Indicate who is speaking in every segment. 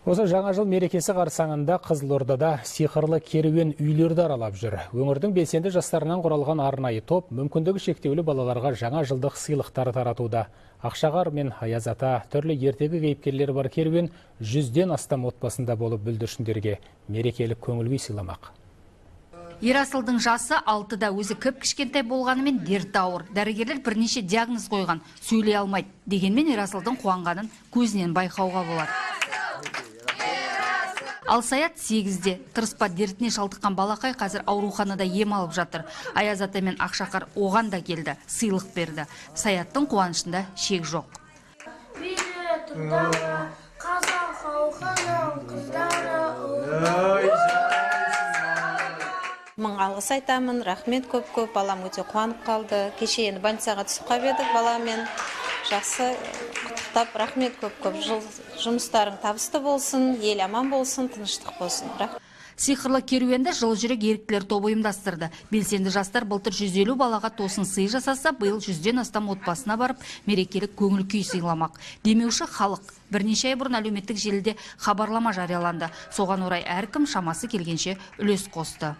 Speaker 1: Осы жаңа жыл мерекесі қарсаңында Қызылордада сиқырлы керуен үйлерді аралап жүр. Өңірдің белсенді жастарынан құралған арнайы топ мүмкіндігі шектеулі балаларға жаңа жылдық сыйлықтар таратуда. Ақшақар мен Аяз ата, түрлі ертегі кейіпкерлері бар керуен 100-ден астам отбасында болып, бүлдіршіндерге мерекелік көңіл күй сыйламақ.
Speaker 2: Ерасылдың жасы 6-да, өзі кіп-кішкентай болғанымен дерті ауыр. Дәрігерлер бірнеше диагноз қойған, сөйлей алмайды. Дегенмен Ерасылдың қуанғанын көзінен байқауға болады. Ал Саят 8-де. Тырыспа дертіне шалдыққан балақай қазір ауруханада ем алып жатыр. Аяз ата мен Ақшақар оған да келді, сыйлық берді. Саяттың қуанышында шек жоқ.
Speaker 3: Қазақ халқының қыздары.
Speaker 4: Мың алғыс айтамын, рахмет көп-көп, балам өте қуанып қалды. Кеше енді больницаға түсіп қалып едік баламен. Жақсы құттықтап, рахмет көп-көп. Жұмыстарың табысты болсын, ел аман болсын, тыныштық болсын. Рахмет.
Speaker 2: Сиқырлы керуенді Жылы жүрек еріктілер тобы ұйымдастырды. Белсенді жастар былтыр 150 балаға тосын сый жасаса, биыл 100-ден астам отбасына барып, мерекелік көңіл күй сыйламақ. Демеуші халық. Бірнеше ай бұрын әлеуметтік желіде хабарлама жарияланды. Соған орай әркім шамасы келгенше үлес қосты.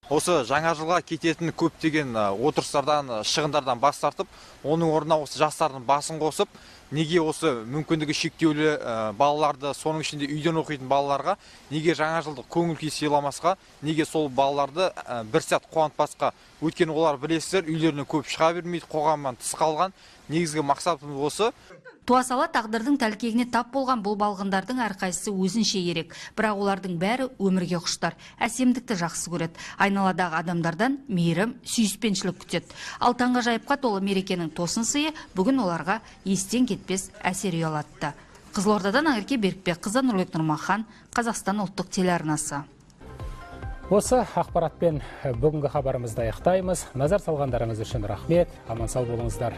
Speaker 5: Осы жаңа жылға кететін көптеген отырыстардан, шығындардан бас тартып, оның орнына осы жастардың басын қосып, неге осы мүмкіндігі шектеулі балаларды, соның ішінде үйден оқитын балаларға неге жаңа жылдық көңіл күй сыйламасқа, неге сол балаларды бір сәт қуантпасқа? Өйткені олар, білесіздер, үйлерінен көп шыға бермейді, қоғамнан тыс қалған. Негізгі мақсатымыз осы.
Speaker 2: Туа сала тағдырдың тәлкегіне тап болған бұл балғындардың әрқайсысы өзінше ерек. Бірақ олардың бәрі өмірге құштар, әсемдікті жақсы көреді. Айналадағы адамдардан мейірім, сүйіспеншілік күтеді. Ал таңғажайыпқа толы мерекенің тосын сыйы бүгін оларға естен кетпес әсер ұялатты. Қызылордадан Ақерке Берікбекқызы, Нұрлыбек Нұрмахан, Қазақстан ұлттық телеарнасы.
Speaker 1: Осы ақпаратпен бүгінгі хабарымызды аяқтаймыз. Назар салғандарыңыз үшін рахмет. Аман сау болыңыздар.